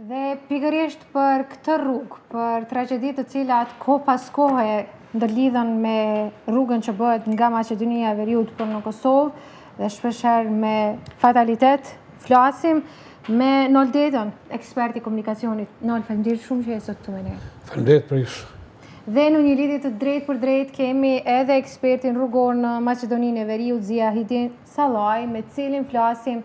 Dhe pikërisht për këtë rrugë, për tragjedi të cilat kohë pas kohe ndërlidhen me rrugën që bëhet nga Maqedonia e Veriut për në Kosovë dhe shpeshherë me fatalitet, flasim me Nol Dedën, ekspert i komunikacionit. Nol, faleminderit shumë që je sot këtu me ne. Faleminderit për ju. Dhe në një lidhje të drejtpërdrejtë kemi edhe ekspertin rrugor në Maqedoninë e Veriut, Zihadin Sallaj, me cilin flasim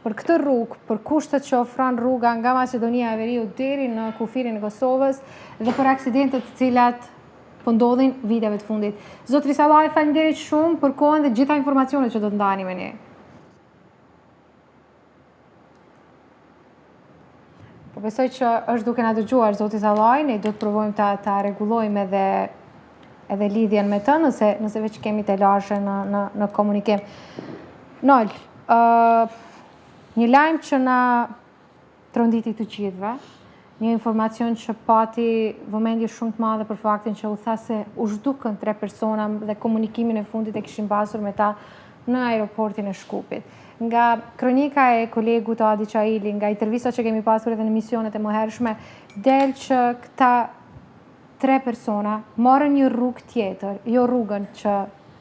për këtë rrugë, për kushtet që ofron rruga nga Maqedonia e Veriut deri në kufirin e Kosovës dhe për aksidentet të cilat po ndodhin viteve të fundit. Zotri Sallaj, faleminderit shumë për kohën dhe gjitha informacionet që do të ndani me ne. Po besoj që është duke na dëgjuar zoti Sallaj, ne do të provojmë ta ta rregullojmë edhe edhe lidhjen me të, nëse nëse veç kemi telashe në në në komunikim. Nol, ë uh, një lajm që na tronditi të gjithëve, një informacion që pati vëmendje shumë të madhe për faktin që u tha se u zhdukën tre persona dhe komunikimin e fundit e kishin pasur me ta në aeroportin e Shkupit. Nga kronika e kolegut Adi Çaili, nga intervista që kemi pasur edhe në emisionet e mëhershme, del që këta tre persona morën një rrugë tjetër, jo rrugën që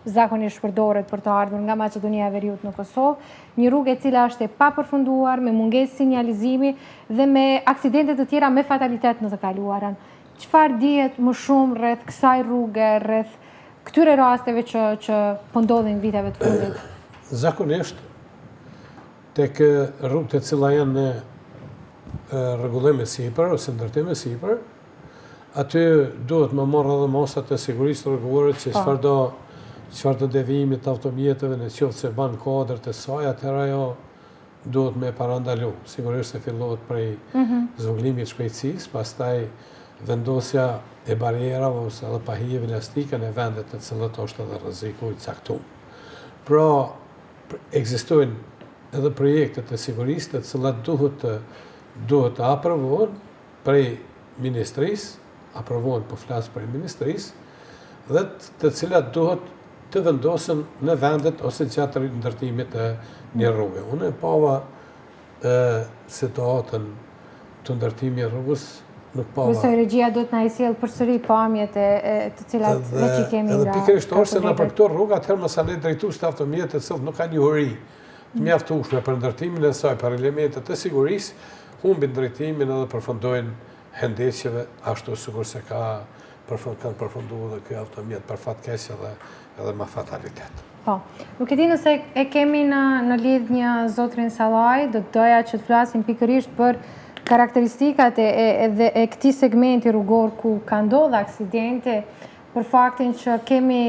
zakonisht përdoret për të ardhur nga Maqedonia e Veriut në Kosovë, një rrugë e cila është e papërfunduar, me mungesë sinjalizimi dhe me aksidente të tjera me fatalitet në të kaluarën. Çfarë dihet më shumë rreth kësaj rruge, rreth këtyre rasteve që që po ndodhin viteve të fundit? Zakonisht tek rrugët e cila janë në rregullim e sipër ose ndërtim e sipër, aty duhet me marrë edhe masat e sigurisë rrugore që po. çfarëdo çfarëdo devijimi të automjeteve në qoftë se ban kuadër të saj, atëherë ajo duhet me parandalu. Sigurisht se fillohet prej mhm. zvogëlimit të shpejtësisë, pastaj vendosja e barrierave ose edhe pahijeve elastike në vendet të cilat është edhe rreziku i caktuar. Pra, ekzistojnë edhe projektet e sigurisë të cilat duhet të duhet të aprovohen prej ministrisë, aprovohen po flas prej ministrisë, dhe të cilat duhet të vendosen në vendet ose gjatë ndërtimit të një rruge. Unë e pava e, situatën të ndërtimit e rrugës, nuk pava... Besoj regjia do të na i sjellë përsëri pamjet e, e të cilat veç i kemi nga... Edhe pikërisht është se nëpër këto rrugë, atëherë masanej drejtuesit e automjetit të cilët nuk kanë njohuri të mjaftueshme për ndërtimin e saj, për elementet e sigurisë, humbin drejtimin edhe përfundojnë hendeqeve, ashtu sikurse ka kanë përfundu edhe ky automjet për fat keq edhe edhe me fatalitet. Po, nuk e di nëse e kemi në, në lidhje zotrin Sallaj, do të doja që të flasim pikërisht për karakteristikat e, e, e, e këtij segmenti rrugor ku ka ndodhë aksidente, për faktin që kemi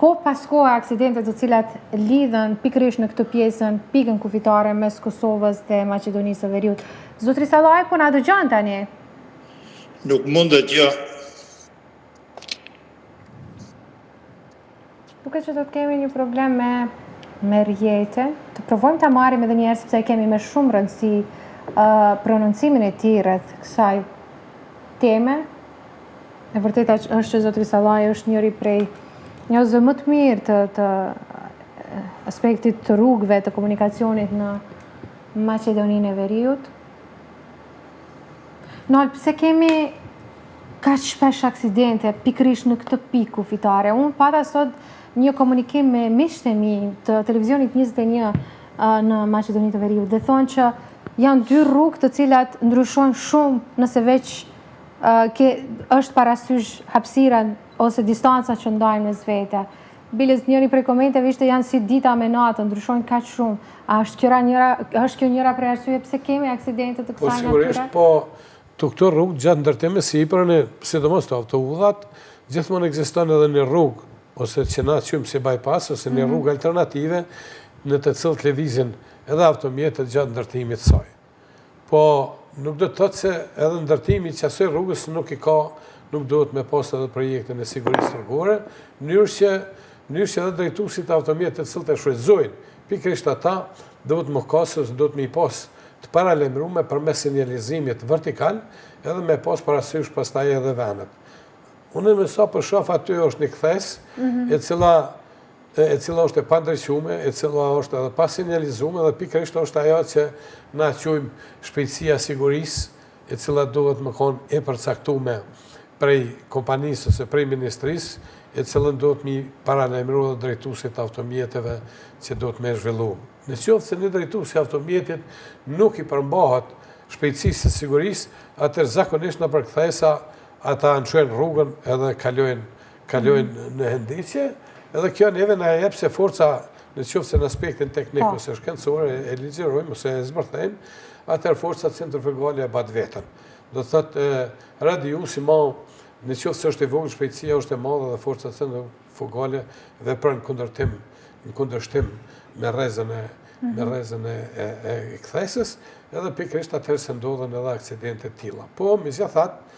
kohë pas kohe aksidente të cilat lidhen pikërisht në këtë pjesën, pikën kufitare mes Kosovës dhe Maqedonisë së Veriut. Zotri Sallaj, po na dëgjon tani? Nuk mundet jo. Duket që do të kemi një problem me me rrjete. Të provojmë ta marrim edhe një herë sepse e kemi me shumë rëndësi uh, prononcimin e tij rreth kësaj teme. E vërteta është që zotri Sallaj është njëri prej njohësve më të mirë të, të aspektit të rrugëve të komunikacionit në Maqedoninë e Veriut. Nol, pse kemi kaq shpesh aksidente pikërisht në këtë pikë kufitare? Unë pata sot një komunikim me miqtë e mi të televizionit 21 në Maqedoni të Veriut dhe thonë që janë dy rrugë të cilat ndryshojnë shumë nëse veç ke është parasysh hapësira ose distanca që ndajnë mes vete. Biles njëri prej komenteve ishte janë si dita me natën, ndryshojnë kaq shumë. A është kjo njëra, është kjo njëra prej arsyeve pse kemi aksidente të po, kësaj natyre? Po sigurisht, po të këto rrugë gjatë ndërtimit sipër në sidomos të autoudhat, gjithmonë ekziston edhe një rrugë ose që na quajmë si bypass ose një mhm. rrugë alternative në të cilët lëvizin edhe automjetet gjatë ndërtimit të saj. Po, nuk do të thotë se edhe ndërtimi i qasaj rrugës nuk i ka, nuk duhet me pas edhe projektin e sigurisë rrugore, në mënyrë që në mënyrë që edhe drejtuesit e automjetit të cilët e shfrytëzojnë, pikërisht ata duhet me pas ose duhet me i pas të paralajmëruar përmes sinjalizimit vertikal, edhe me pas parasysh pastaj edhe vendet. Unë me sa po shoh aty është një kthesë, mhm. e cila. E cila është e pandriçume, e cila është edhe pasinjalizume dhe pikërisht është ajo që na quajmë shpejtësia e sigurisë, e cila duhet me konë e përcaktume prej kompanisë ose prej ministrisë, e cilën duhet mi paralajmëru edhe drejtuesit e automjeteve që duhet me zhvillu. Në qoftë se një drejtues i automjetit nuk i përmbahet shpejtësisë së sigurisë, atëherë zakonisht nëpër kthesa ata ndryshojnë rrugën edhe kalojnë kalojnë në hendeqe, edhe kjo neve na jep se forca në qoftë se në aspektin teknik po. ose shkencor e ligjërojmë ose e zbërthejmë, atëherë forca centrifugale e ban vetën. Do të thotë radiusi ma në qoftë se është i vogël, shpejtësia është e madhe dhe forca centrifugale vepron kundërtim, në kundërshtim me rrezën e me mhm. rrezën e, e, e kthesës, edhe pikërisht atëherë se ndodhen edhe aksidente të tilla. Po, megjithatë,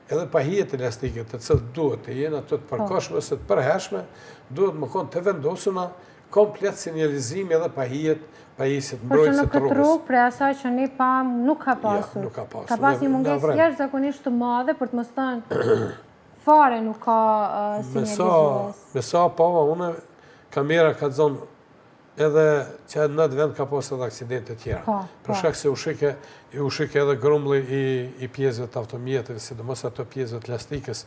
Edhe pahijet elastike, të cilat duhet të jenë ato të po. përkohshme ose të përhershme, duhet me konë të vendosuna komplet sinjalizimi edhe pahijet, pajisjet mbrojtëse të rrugës. Por që në këtë rrugë, prej asaj që ne pamë, nuk ka pasur. Jo, nuk ka pasur. Ka pas një mungesë jashtëzakonisht të madhe, për të mos thënë fare nuk ka uh, sinjalizues. Me sa pava, unë, kamera ka zonë Edhe që në atë vend ka pas edhe aksidente tjera. Po, Për po. shkak se u shike, u shike edhe grumbulli i, i pjesëve të automjeteve, sidomos ato pjesëve të plastikës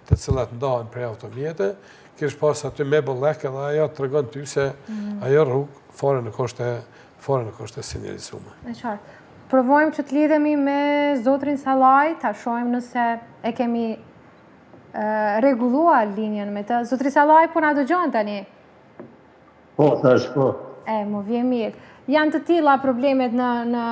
të cilat ndahen prej automjete, kish pas aty me bollek edhe ajo tregon ty se mm. ajo rrugë fare nuk është e fare nuk është e sinjalizuar. E qartë. Provojmë që të lidhemi me zotrin Salaj, ta shohim nëse e kemi rregulluar linjën me të. Zotri Salaj, po na dëgjon tani? Po, tash po. E, më vjen mirë. Janë të tilla problemet në, në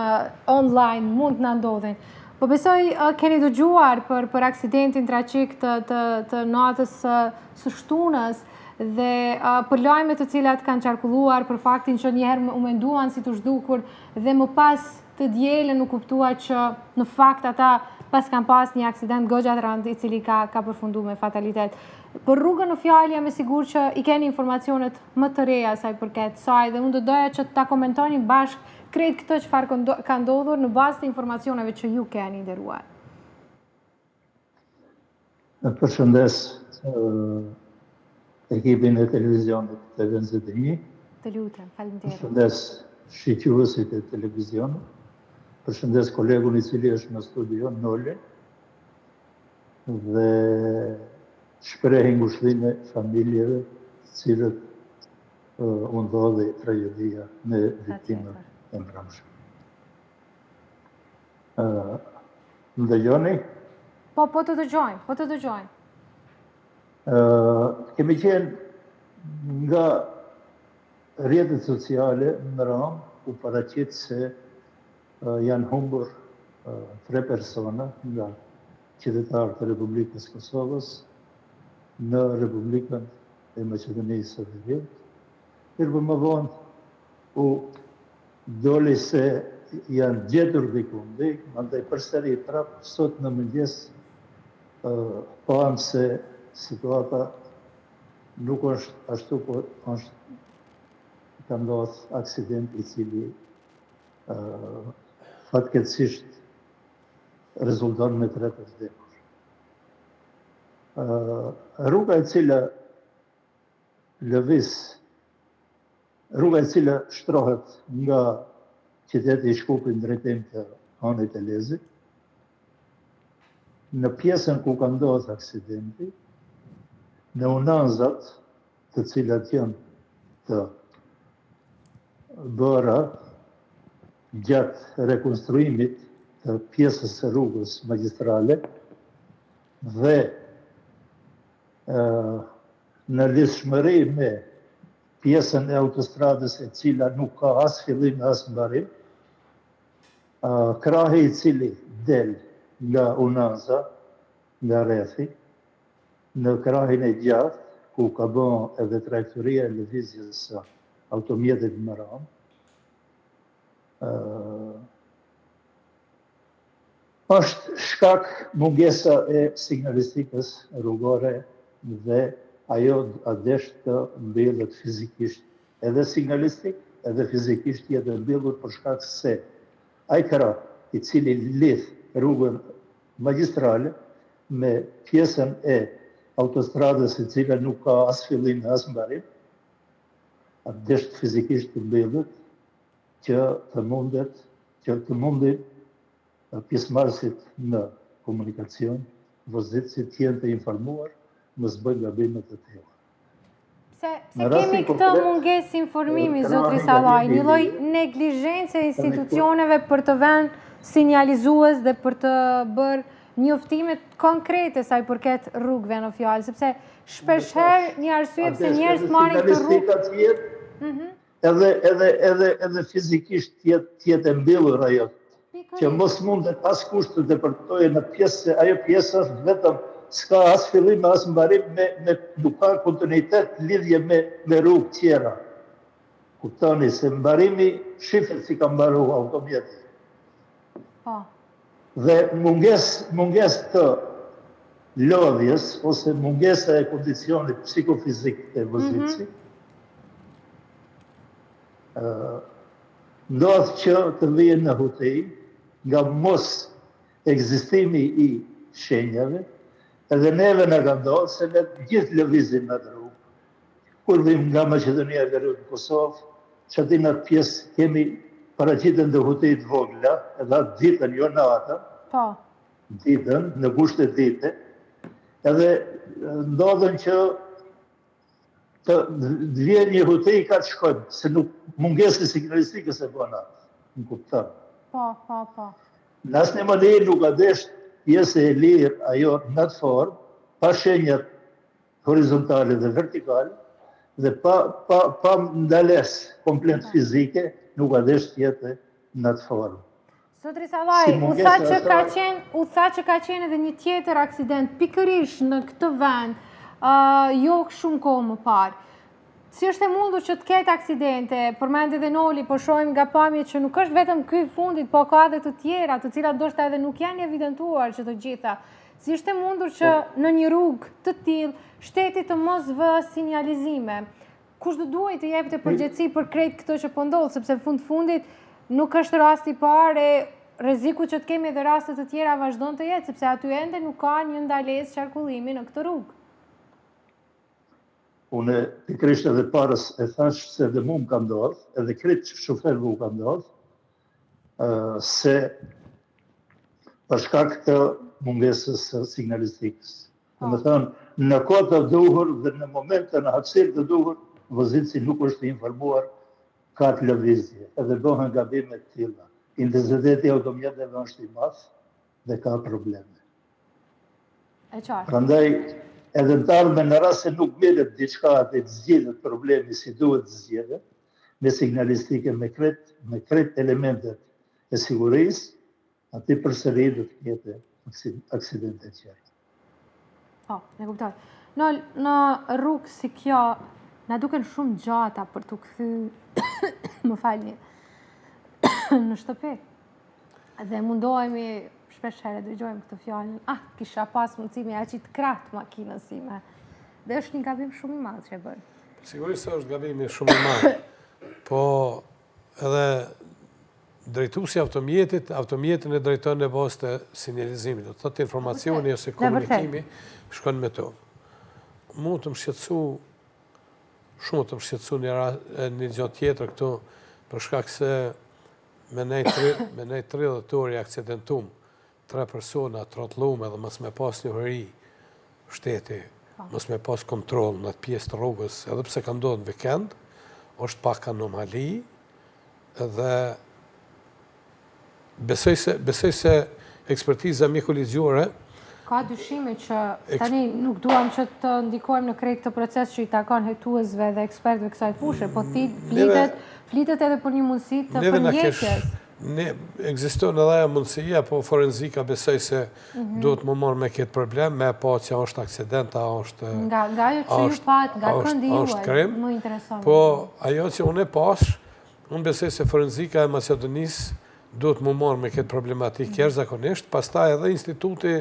online, mund të na ndodhin. Po besoj keni dëgjuar për, për aksidentin tragjik të, të, të natës së, së shtunës dhe për lajme të cilat kanë qarkulluar për faktin që njëherë u menduan si të zhdukur dhe më pas të dielën u kuptua që në fakt ata paskan pas një aksident goxha të rëndë i cili ka, ka përfundu me fatalitet. Për rrugën në fjalë jam e sigurt që i keni informacionet më të reja sa i përket saj dhe unë do doja që ta komentoni bashkë krejt këtë çfarë ka ndodhur në bazë të informacioneve që ju keni nderuar. E përshëndes ekipin e televizionit TV 21. Të lutem, faleminderit. Përshëndes shikuesit e televizionit. Përshëndes kolegun i cili është në studio, Noli. Dhe shpreh ngushëllime familjeve të cilët u ndodhi tragjedia me viktimat e mbrëmshme. Më dëgjoni? Po, po të dëgjojmë, po të dëgjojmë. Kemi qenë nga rrjetet sociale mbrëmë u paraqit se janë humbur tre persona nga qytetarë të Republikës Kosovës në Republikën e Maqedonisë së Veriut. Mirëpo më vonë u doli se janë gjetur dikundi, mandej përsëri prapë sot në mëngjes pamë se situata nuk është ashtu, po është ka ndodhë aksident i cili fatkeqësisht rezulton me tre të vdekur. Rruga e cila lëviz, rruga e cila shtrohet nga qyteti i Shkupit në drejtim të Hanit të Elezit, në pjesën ku ka ndodhur aksidenti, në unazat të cilat janë të bëra gjatë rekonstruimit të pjesës së rrugës magjistrale dhe në lidhshmëri me pjesën e autostradës e cila nuk ka as fillim as mbarim, krahi i cili del nga unaza, nga rrethi, në krahin e djathtë, ku ka bë edhe trajektoria e lëvizjes së automjetit mbrëmë, Është shkak mungesa e sinjalistikës rrugore dhe ajo a desht të mbyllet fizikisht edhe sinjalistik edhe fizikisht jetë e mbyllur për shkak se ai krah i cili lidh rrugën magjistrale me pjesën e autostradës e cila nuk ka as fillim e as mbarim. A desht fizikisht të mbyllet që të mundet, që të mundin pjesëmarrësit në komunikacion, vozitësit të jenë të informuar, mos bëjnë gabime të tilla. Pse, pse kemi këtë mungesë informimi, zotri Salaj, një lloj neglizhence e institucioneve për të vënë sinjalizues dhe për të bërë njoftime konkrete sa i përket rrugëve në fjalë, sepse shpeshherë një arsye pse njerëzit marrin këtë rrugë. Mhm. Edhe edhe edhe edhe fizikisht të jetë të jetë e mbyllur ajo. Që mos mundet askush të depërtojë në pjesë se ajo pjesë është vetëm s'ka as fillim as mbarim me me nuk ka kontinuitet lidhje me me rrugë tjera. Kuptoni se mbarimi shifet si ka mbaru automjeti. Po. Dhe mungesë mungesë të lodhjes ose mungesa e kondicionit psikofizik të vozitësit, mm -hmm. ndodh që të vijë në huti nga mos ekzistimi i shenjave, edhe neve na ka ndodhë se ne gjithë lëvizim në atë rrugë, Kur vim nga Maqedonia e Veriut në Kosovë, që aty në atë pjesë kemi paraqiten do huti të vogla, edhe atë ditën, jo natën. Po. Ditën, në kushte dite, edhe ndodhën që të vjen një huti ka të shkojmë, se nuk mungesë e sinjalistikës e bën atë, më kupton. Po, po, po. Në asnjë mënyrë nuk ka desht pjesë e lirë ajo në atë formë, pa shenjat horizontale dhe vertikale dhe pa pa pa ndalesë komplet fizike nuk ka desht të jetë në atë formë. Zotri Salaj, u tha që ka qenë, u tha që ka qenë edhe një tjetër aksident pikërisht në këtë vend, uh, jo shumë kohë më parë. Si është e mundur që të ketë aksidente, përmendi edhe Noli, po shohim nga pamjet që nuk është vetëm ky i fundit, po ka edhe të tjera, të cilat ndoshta edhe nuk janë evidentuar që të gjitha. Si është e mundur që po. në një rrugë të tillë shteti të mos vë sinjalizime? Kush do duhej të jepte përgjegjësi për krejt këtë që po ndodh, sepse në fund fundit nuk është rasti i parë e rreziku që të kemi edhe raste të tjera vazhdon të jetë, sepse aty ende nuk ka një ndalesë qarkullimi në këtë rrugë. Unë pikërisht edhe parës e thash se edhe mu më ka ndodhë, edhe krejt shoferëve u ka ndodhë, se për shkak të mungesës së sinjalistikës. Po. Domethënë, në kohë të duhur dhe në moment të në hapësirë të duhur, vozitësi nuk është i informuar ka të lëvizje, edhe bëhen gabime të tilla. Intensiteti i automjeteve është i madh dhe ka probleme. E qartë. Prandaj, edhe në të ardhmen në rast se nuk merret diçka dhe të zgjidhet problemi si duhet të zgjidhet, me sinjalistikë, me krejt, me krejt elementet e sigurisë, aty përsëri do të ketë aksidente tjera. Po, e kuptoj. Në, në rrugë si kjo, na duken shumë gjata për t'u kthy, më falni, në shtëpi. Dhe mundohemi, shpesh herë dëgjojmë këtë fjalën, ah, kisha pas mundësi me ia qit krahët makinës sime. Dhe është një gabim shumë i madh që e bëjmë. Sigurisht se është gabimi shumë i madh. Po edhe drejtuesi i automjetit, automjetin e drejton në bazë të sinjalizimit, do të thotë informacioni ose komunikimi shkon me to. Mu të më shqetësu, shumë të më shqetësu një, një gjë tjetër këtu, për shkak se me nejt, me nejt 30 orë i aksidentum, tre persona t'rrotullum edhe mos me pas njohuri shteti, po. mos me pas kontroll në atë pjesë të rrugës, edhe pse ka ndodhur në vikend, është pak anomali dhe besoj se besoj se ekspertiza mjekoligjore Ka dyshime që tani nuk duam që të ndikojmë në krejt këtë proces që i takon hetuesve dhe ekspertëve kësaj fushe, po flitet, flitet edhe për një mundësi të përndjekjes. Ne ekziston edhe ajo mundësia, po forenzika besoj se mhm. duhet me u marrë me këtë problem, me pa që është aksident, a është... Nga, nga ajo që ju patë, nga këndi juaj, më intereson. Po, ajo që unë e pash, unë besoj se forenzika e Maqedonisë duhet me u marrë me këtë problematikë mhm. jashtëzakonisht, pastaj edhe Instituti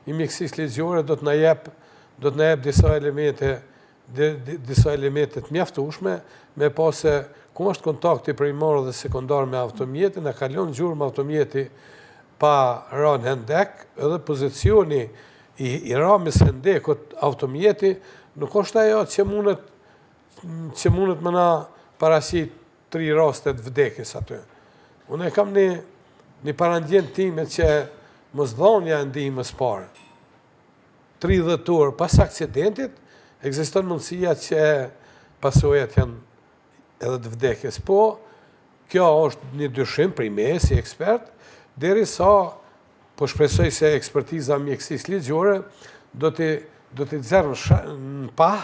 i Mjekësisë Ligjore do të na jep, do të na jep disa elemente disa elemente të mjaftueshme me pa se ku është kontakti primar dhe sekondar me automjetin, a ka lënë gjurmë automjeti pa ra në hendek, edhe pozicioni i, i ramës hendekut automjeti nuk është ajo që mundet që mundet me na. paraqit tri raste të vdekjes aty. Unë e kam një, një parandjenjë time që mosdhënia e ndihmës parë, 30 orë pas aksidentit, ekziston mundësia që pasojat janë edhe të vdekjes. Po, kjo është një dyshim prej meje si ekspert, derisa Po shpresoj se ekspertiza e mjekësisë ligjore do t'i do t'i nxjerrë në pah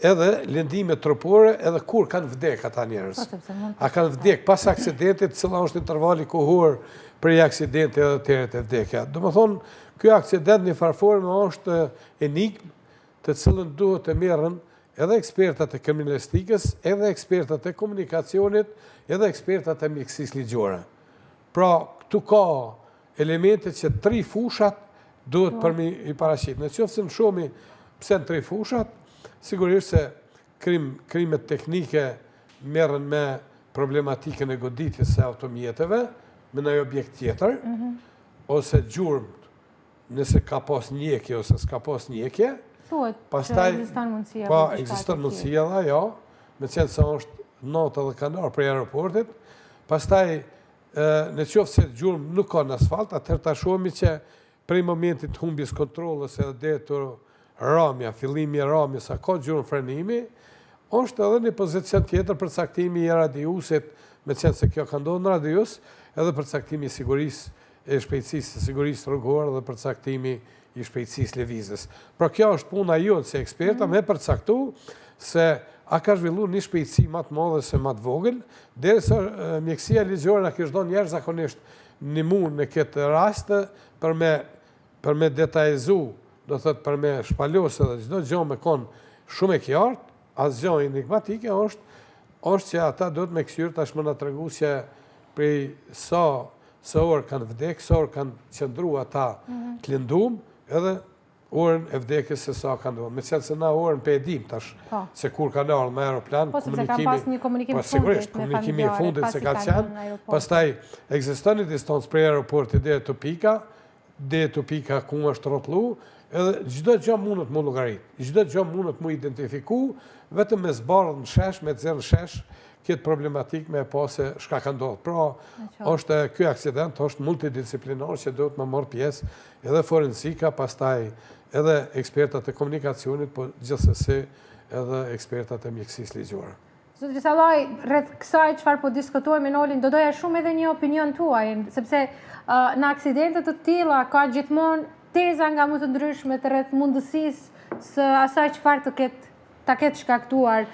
edhe lëndimet trupore edhe kur kanë vdek ata njerëz. Po, A kanë vdek pas aksidentit, cila është intervali kohor prej aksidentit edhe deri te vdekja. Domethonë, ky aksident një farë forme është enigmë të cilën duhet të merren edhe ekspertat e kriminalistikës, edhe ekspertat e komunikacionit, edhe ekspertat e mjekësisë ligjore. Pra, këtu ka elemente që tri fushat duhet për me i paraqit. Në qoftë se në shomi pse në tri fushat, sigurisht se krim, krimet teknike merren me problematikën e goditjes së automjeteve, me ndonjë objekt tjetër, mm -hmm. ose gjurmët, nëse ka pas ndjekje ose s'ka pas ndjekje. Thuhet që ekziston mundësia. Po, ekziston mundësia dhe ajo, meqenëse është natë edhe kanë ardhë prej aeroportit. Pastaj, në qoftë se gjurmë nuk ka në asfalt, atëherë ta shohmi që prej momentit të humbjes kontrollës edhe deri te ramja, fillimi i ramjes, a ka gjurmë frenimi, është edhe një pozicion tjetër përcaktimi i radiusit, meqenëse kjo ka ndodhur në radius, edhe përcaktimi i sigurisë e shpejtësisë së sigurisë rrugore dhe përcaktimi i shpejtësisë lëvizjes. Pra kjo është puna jonë si eksperta me përcaktu se a ka zhvillu një shpejtësi ma të madhe se ma të vogël, derisa mjekësia ligjore na kish dhonë jashtëzakonisht nimu në këtë rast për me për me detajizu, do thotë për me shpalos edhe çdo gjë me kon shumë e qartë, asgjë enigmatike është është që ata duhet me këqyrë tashmë na tregu që prej sa sa orë kanë vdek, sa orë kanë qëndru ata mhm. të lëndum, edhe orën e vdekjes se sa kanë ndodhur. Meqenëse na orën pe e dim tash, po. se kur kanë ardhur me aeroplan, po, komunikimi, komunikim po, sigurisht, komunikimi i fundit se ka qenë, pastaj ekziston një distancë prej aeroportit deri te pika, deri te pika ku është rrotullu, edhe çdo gjë mundet mu llogarit, çdo gjë mundet mu identifiku, vetëm me zbardh në shesh, me nxjerr në shesh, këtë problematikë me pa se çka ka ndodhë. Pra, është ky aksident është multidisciplinar që duhet me marrë pjesë edhe forenzika, pastaj edhe ekspertat e komunikacionit, po gjithsesi edhe ekspertat e mjekësisë ligjore. Zotri Sallaj, rreth kësaj çfarë po diskutojmë me Nolin, do doja shumë edhe një opinion tuaj, sepse në aksidente të tilla ka gjithmonë teza nga më të ndryshmet rreth mundësisë së asaj çfarë të ketë ta ketë shkaktuar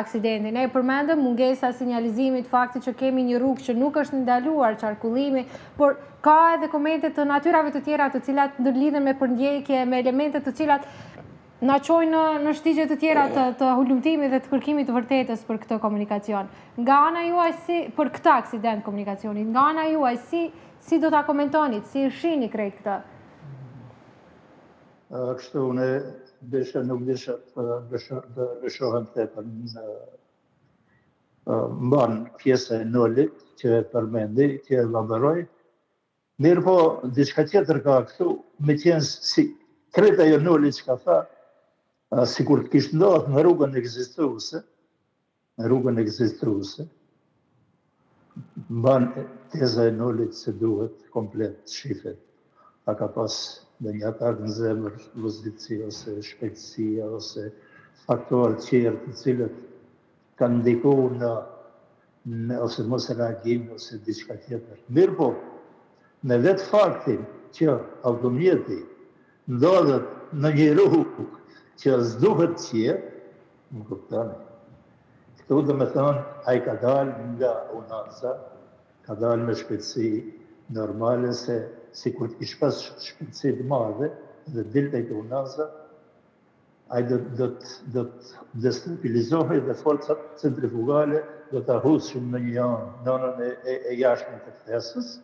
aksidentin. Ne e përmendëm mungesa e sinjalizimit, fakti që kemi një rrugë që nuk është ndaluar qarkullimi, por ka edhe komente të natyrave të tjera të cilat ndërlidhen me përndjekje, me elemente të cilat na çojnë në, në shtigje të tjera të, të hulumtimit dhe të kërkimit të vërtetës për këtë komunikacion. Nga ana juaj si për këtë aksident komunikacioni, nga ana juaj si si do ta komentonit, si e shihni krejt këtë? Kështu unë desha nuk desha të lëshohem tepër në mban pjesa e Nolit që e përmendi, që e elaboroi. Mirëpo, diçka tjetër ka këtu, me qenë si krejt ajo Noli që ka tha, sikur të kishtë ndodhë në rrugën ekzistuese, në rrugën ekzistuese, mban teza e Nolit se duhet komplet të shifet. A ka pas ndonjë atak në zemër, vozitësi ose shpejtësia ose faktorë tjerë të cilët kanë ndiku në, në ose mos reagim ose diçka tjetër. Mirëpo, me vetë faktin që automjeti ndodhet në një rrugë që s'duhet të jetë, Më kuptoni? Këtu domethënë, ai ka dalë nga unaza, ka dalë me shpejtësi normale se sikur të kish pas shpejtësi të madhe dhe dilte te unaza, ai do do të do të destabilizohej dhe forcat centrifugale do ta hudhshin në një anë, në anën e, e, e jashtme të kthesës.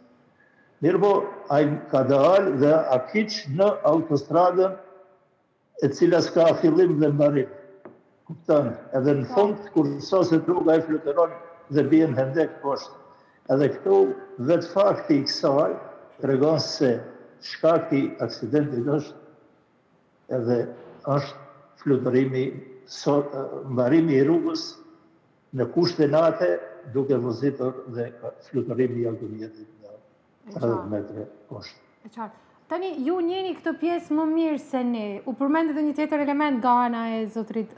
Mirëpo, ai ka dalë dhe a kyç në autostradën e cila s'ka fillim dhe mbarim. Kupton? Edhe në fund, kur soset rruga ai fluturon dhe bie në hendek poshtë. Edhe këtu vetë fakti i kësaj tregon se shkak i aksidentit është edhe është fluturimi, mbarimi i rrugës. Në kushte nate, duke vozitur dhe fluturimi i automjetit në 30 metre poshtë. E qartë. Tani, ju njihni këtë pjesë më mirë se ne. U përmend edhe një tjetër element nga ana e zotrit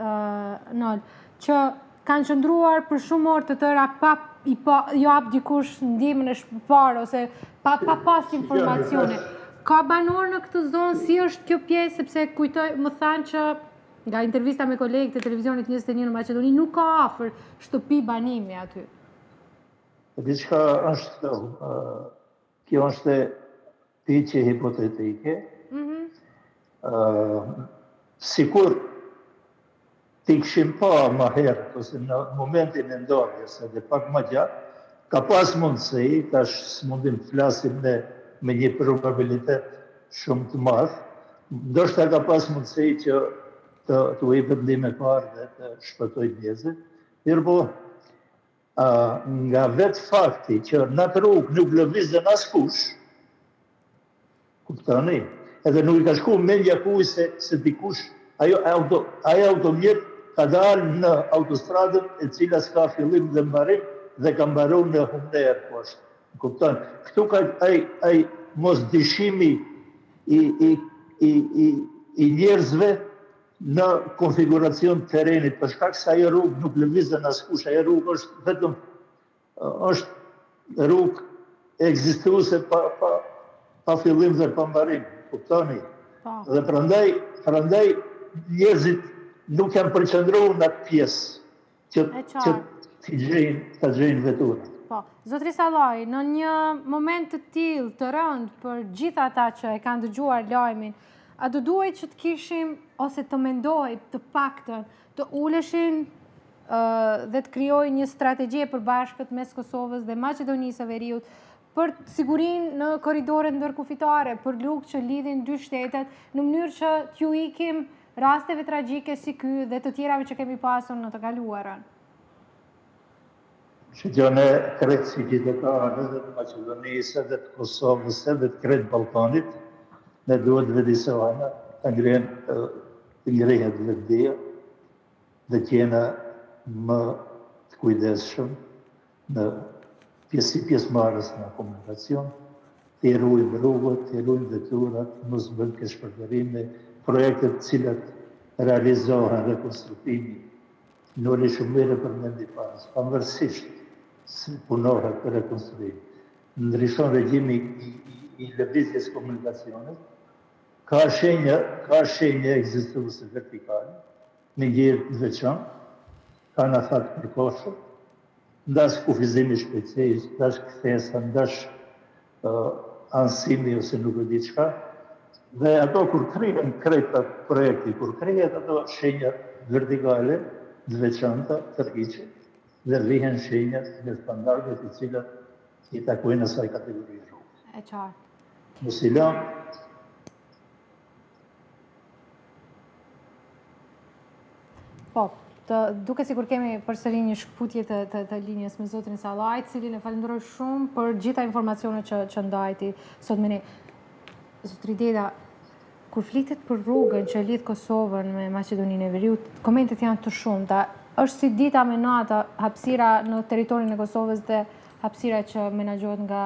Nol, që kanë qëndruar për shumë orë të tëra pa i pa, jap dikush ndihmën e parë ose pa, pa pas informacione. Ka banorë në këtë zonë, si është kjo pjesë, sepse kujtoj, më thanë që nga intervista me kolegë të televizionit 21 në Maqedoni, nuk ka afër shtëpi banimi aty. Diçka është, kjo është pyetje hipotetike. Mm -hmm. Sikur t'i kishim pa më herët, ose në momentin e ndodhjes, edhe pak më gjatë, ka pas mundësi, tash s'mundim të flasim me, me një probabilitet shumë të madh, ndoshta ka pas mundësi që të, të jepet ndihmë e parë dhe të shpëtojnë njerëzit, mirëpo, nga vetë fakti që në atë rrugë nuk lëvizën askush, kuptoni, edhe nuk i ka shku mendja kuj se, se dikush, ajo auto, ai automjet ka dalë në autostradën e cila s'ka fillim dhe mbarim dhe ka mbaru në humnerë poshtë. Kupton? Këtu ka ai ai mosdyshimi i i i i i njerëzve në konfiguracion të terrenit, për shkak se ajo rrugë nuk lëvizën askush, ajo rrugë është vetëm është rrugë ekzistuese pa pa pa fillim dhe pa mbarim, kuptoni? Po. Dhe prandaj prandaj njerëzit nuk janë përqendruar në atë pjesë. Që, që t'i gjejnë, ta gjejnë veturën. Po, zotri Sallaj, në një moment të tillë të rëndë për gjithë ata që e kanë dëgjuar lajmin, a do duhej që të kishim ose të mendohej të paktën të uleshin dhe të krijohej një strategji e përbashkët mes Kosovës dhe Maqedonisë së Veriut për sigurinë në korridoret ndërkufitare, për rrugë që lidhin dy shtetet, në mënyrë që t'ju ikim rasteve tragjike si ky dhe të tjerave që kemi pasur në të kaluarën. Që ne krejt si qytetarë edhe të Maqedonisë, edhe të Kosovës, edhe të krejt Ballkanit, ne duhet të vetëdijesohena, të ngrihen, të ngrihet vetëdija dhe të jena më të kujdesshëm në pjesë si pjesëmarrës në komunikacion, t'i ruajmë rrugët, t'i ruajmë veturat, mos bëjmë keqpërdorime, projektet të cilat realizohen rekonstruktimi, Noli shumë mirë e përmendi para, pavarësisht se punohet për rekonstruim, ndryshon regjimi i, i, i lëvizjes komunikacionit, ka shenja, ka shenja ekzistuese vertikale, me ngjyrë të veçantë, kanë afat përkohshëm, ndash kufizimi i shpejtësisë, ndash kthesa, ndash anësimi ose nuk e di çka. Dhe ato kur kryhen krejt atë projekti, kur kryhet ato shenjat vertikale të veçanta tërhiqen dhe vihen shenjat me standardet të cilat i takojnë asaj kategorie rruge. E qartë. Mos i lëmë Po, të duket sikur kemi përsëri një shkëputje të, të, të linjës me zotin Sallaj, të cilin e falënderoj shumë për gjitha informacionet që, që ndajti sot me ne. Zotri Deda, kur flitet për rrugën që lidh Kosovën me Maqedoninë e Veriut, komentet janë të shumta. Është si dita me nata hapësira në territorin e Kosovës dhe hapësira që menaxhohet nga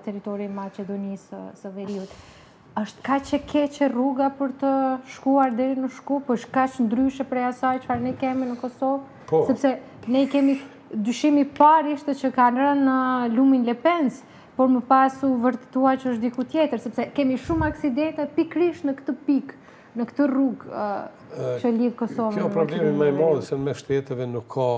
territori i Maqedonisë së Veriut. Është kaq e keqe rruga për të shkuar deri në Shkup, është kaq ndryshe prej asaj çfarë ne kemi në Kosovë? Po. Sepse ne kemi dyshimi i parë ishte që kanë rënë në lumin Lepenc, por më pas u vërtetua që është diku tjetër, sepse kemi shumë aksidente pikërisht në këtë pikë, në këtë rrugë që lidh Kosovën. Kjo problemi më i madh se mes shteteve nuk ka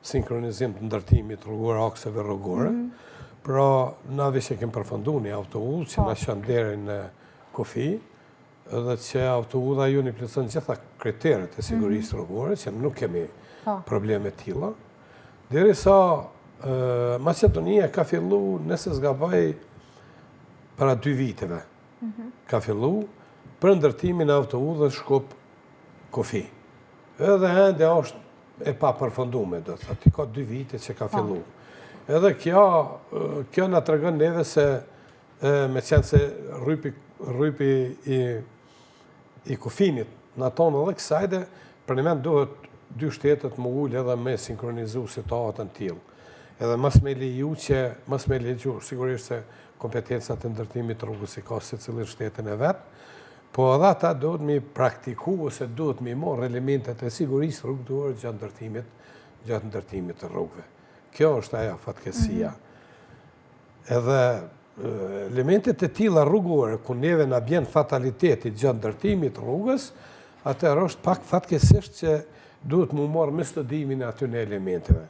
sinkronizim të ndërtimit rrugor, akseve rrugore. Mhm. Pra, na veç e kemi përfundu një autoudhë që po. na çon deri në kufi, dhe që autoudha jonë i plotëson gjitha kriteret e sigurisë mhm. rrugore, që nuk kemi po. probleme të tilla. Derisa Maqedonia ka fillu, nëse s'gaboj, para dy viteve, mhm. ka fillu për ndërtimin e autoudhës Shkup kufi. Edhe ende është e papërfundume, do të thotë, ka dy vite që ka po. fillu. Edhe kjo, kjo na tregon neve se me qenë se rrypi, rrypi i, i kufinit në tonë edhe kësajde, përnjëmend duhet dy shtetet m'u ulë edhe me sinkronizu situatën tillë. Edhe mos me leju që, mos me leju, sigurisht se kompetencat e ndërtimit të rrugës i ka secili n'shtetin e vet, po edhe ata duhet mi praktiku ose duhet mi marrë elementet e sigurisë rrugore gjatë ndërtimit, gjatë ndërtimit të rrugëve. Kjo është ajo fatkeqësia. Mhm. Edhe elementet e tilla rrugore, ku neve na bjen fataliteti gjatë ndërtimit rrugës, atëherë është pak fatkeqësisht që duhet m'u marrë me studimin e atyne elementeve.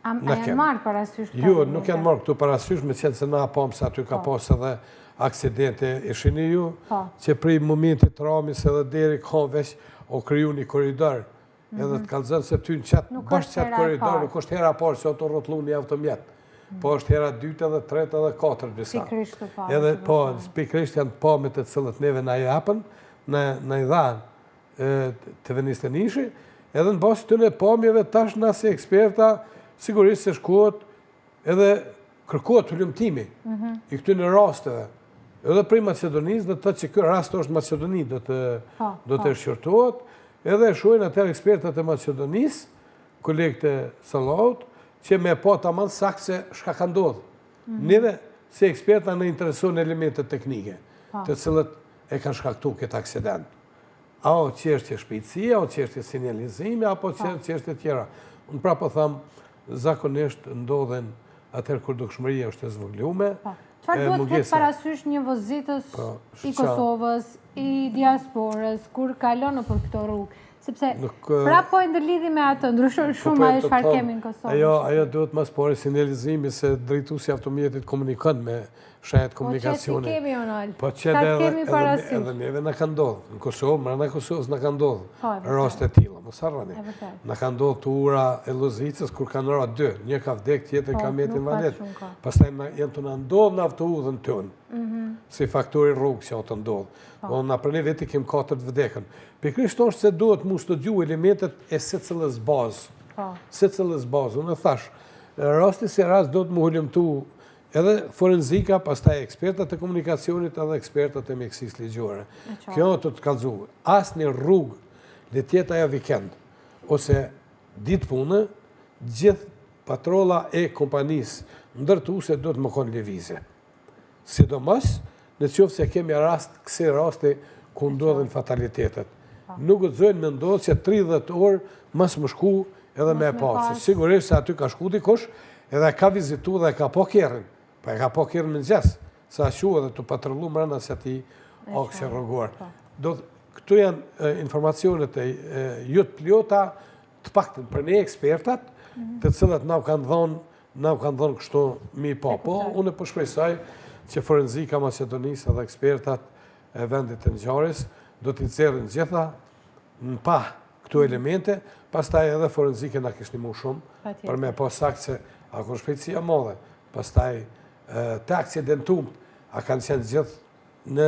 A janë marrë parasysh këto? Jo, nuk janë marrë këto parasysh, meqenëse na pamë se aty ka po. pas edhe aksidente, e shihni ju, po. që prej momentit të ramjes edhe deri ka veç o kriju një korridor, edhe të mhm. kallzon se ty në qatë, bash qatë korridor, nuk është hera parë që o tu rrotullu një automjet, mhm. po është hera dytë edhe tretë edhe katërt disa. Pikërisht të pa. Edhe po, pikërisht janë pamjet të cilët neve na japën, na i dhanë TV 21-shi, edhe në bazë të pamjeve tash na si eksperta, sigurisht se shkohet edhe kërkohet hulumtimi mhm. i këtyne rasteve. Edhe prej Maqedonisë, do të thotë që ky rast është Maqedoni, do të, po, do të po. shqyrtohet, edhe e shohin atëherë ekspertat e Maqedonisë, kolegët e Sallahut, që me pa tamam saktë se çka ka ndodhë. Mhm. Neve, si eksperta, na interesojnë elementet teknike, po. të cilët e kanë shkaktu këtë aksident. A o çështje shpejtësie, a o çështje sinjalizimi, apo po. çështje tjera. Unë prapë po them, zakonisht ndodhen atëherë kur dukshmëria është e zvoglume. Po. Çfarë duhet të ketë parasysh një vozitës po, i Kosovës, i diasporës, kur kalon nëpër këto rrugë? Sepse prapë po e ndërlidhi me atë, ndryshon po, shumë ajo çfarë kemi në Kosovë. Ajo, ajo duhet ma s'pari sinjalizimi se drejtuesi i automjetit komunikon me shenjat e komunikacionit. Po që kemi, Onal? Po që edhe, edhe, edhe neve na ka ndodhë. Në Kosovë, mrena Kosovës na ka ndodhë. Po, raste të tilla, mos harroni. Na ka ndodhë te ura e Lozicës, kur kanë ra dy. Një ka vdek, tjetri po, ka met invalid. Pastaj janë tu na ndodhë në autoudhën tonë. Mhm. Si faktori rrugë që të ndodhë. Po. po na për një vit i kem katër të vdekën. Pikërisht është se duhet mu studiu elementet e secilës bazë. Po. Secilës bazë. Unë e thash, rasti si rast duhet mu hulumtu Edhe forenzika, pastaj ekspertat e komunikacionit edhe ekspertat e mjekësisë ligjore. Kjo të të kallzu, asnjë rrugë, le të jetë ajo vikend, ose ditë pune, gjithë patrolla e kompanisë ndërtuese duhet me konë n'lëvizje. Sidomos, në qoftë se kemi rast, kësi rasti ku ndodhin fatalitetet. Nuk guxojnë me ndodhë që 30 orë mos me shku edhe me e pa. Sigurisht se aty ka shku dikush, edhe ka vizitu dhe ka pa kerrin. Po e ka pa kerrin në mëngjes, sa shu edhe tu patrullu mrena qatij aksi rrugor. Po. Do, këtu janë informacionet e jo të plota, të paktën për ne ekspertat, mhm. të cilët na u kanë dhonë na u kanë dhonë kështu mi pa. Po, unë po shpresoj që forenzika Maqedonisë dhe ekspertat e vendit të ngjarjes do t'i nxjerrin gjitha në pah këto elemente, pastaj edhe forenzike na kish nimu shumë, për me pa saktë se a kon shpejtësia e madhe, pastaj të aksidentumt, a kanë qenë gjithë në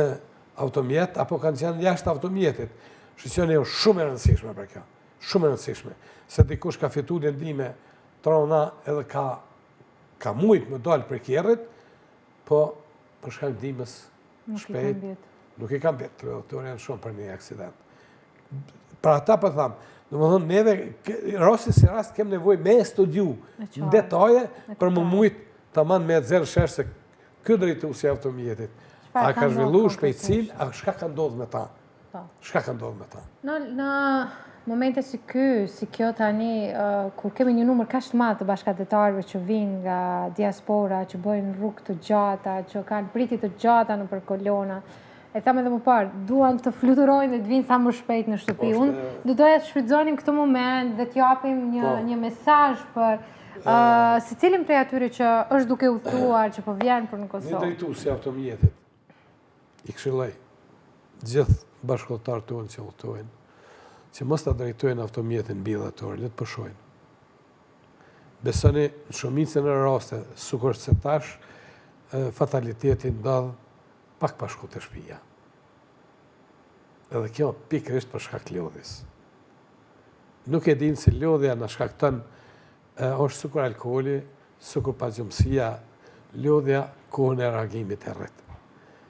automjet, apo kanë qenë jashtë automjetit. Shqyqëni është shumë e rëndësishme për kjo, shumë e rëndësishme, se dikush ka fitu lëndime t'rona edhe ka, ka mujtë me dalë prej kerrit, po për shkak ndihmës shpejt, nuk i ka mbet, 30 orë janë shumë për një aksident. Për ata po tham, domethënë neve, rasti si rast, kem nevojë me studiu në detaje për me mujtë taman me nxjerrë n'shesh se ky drejtuesi i automjetit, a ka zhvillu shpejtësinë, a çka ka ndodhë me ta? Po. Çka ka ndodhë me ta? Në, në momente si ky, si kjo tani, kur kemi një numër kaq të madh të bashkatdhetarëve që vijnë nga diaspora, që bëjnë rrugë të gjata, që kanë pritje të gjata nëpër kolona, e thamë edhe më parë, duan të fluturojnë dhe të vijnë sa më shpejt në shtëpi. Po, Unë do doja të shfrytëzonim këtë moment dhe të japim një, po. një mesazh për uh, secilin prej atyre që është duke udhëtuar, që po vjen për në Kosovë. Një drejtues i automjetit, i këshilloj gjithë bashkudhëtarët tonë që udhëtojnë, që mos ta drejtojnë automjetin mbi 10 orë, le të pushojnë. Besoni, në shumicën e raste, sikurse tash, fataliteti ndodh pak pa shku te shpia. Edhe kjo pikërisht për shkak të lodhjes. Nuk e dinë se lodhja na shkakton është sikur alkooli, sikur pagjumësia, lodhja kohën e reagimit e rrit.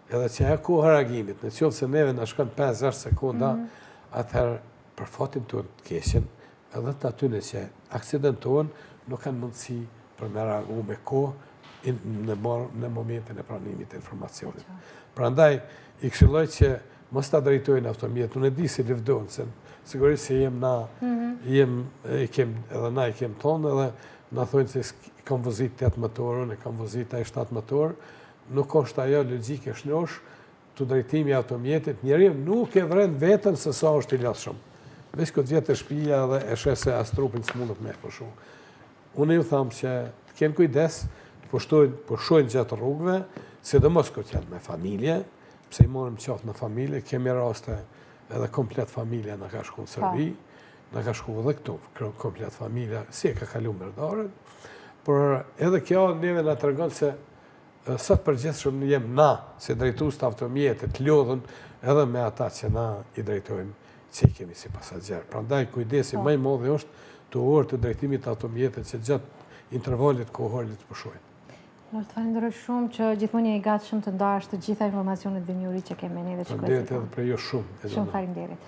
Edhe që ajo koha e reagimit, në qoftë se neve na shkon 5-6 sekonda, mm -hmm. atëherë për fatin tonë të keqen, edhe të atyne që aksidentohen, nuk kanë mundësi për me reagu me kohë në, në momentin e pranimit të informacionit. Prandaj, i këshilloj që mos ta drejtojnë automjetin, unë e di si lëvdohen, se sigurisht se jem na, mhm. jem, i kem, edhe na i kem tonë, edhe na thojnë se kam vozit 8 motor, unë kam vozit ai 7 motor, nuk është ajo logjike shnosh, te drejtimi i automjetit, njeriu nuk e vren veten se sa është i lodhshëm. Veç kur t'vjen te shpia dhe e sheh se as trupin s'mundet me pushu. Unë ju tham që të kenë kujdes, të pushtojnë, pushojnë gjatë rrugëve, sidomos kur janë me familje, pse i morëm qoftë në familje, kemi raste edhe komplet familja na ka shku në Serbi, na ka shku edhe këtu, komplet familja, si e ka kalu Merdaren, por edhe kjo neve na tregon se sa të përgjegjshëm jem na, si drejtues të automjetit, të lodhun edhe me ata që na i drejtojmë, që i kemi si pasagjer. Prandaj, kujdesi po. më i madh është te orët e drejtimit të automjetit që gjatë intervalit kohor le të pushojnë. Nol, të falenderoj shumë që gjithmonë je i gatshëm të ndash të gjitha informacionet dhe njohuritë që ke me ne dhe që Faleminderit edhe për ju shumë. Shumë faleminderit.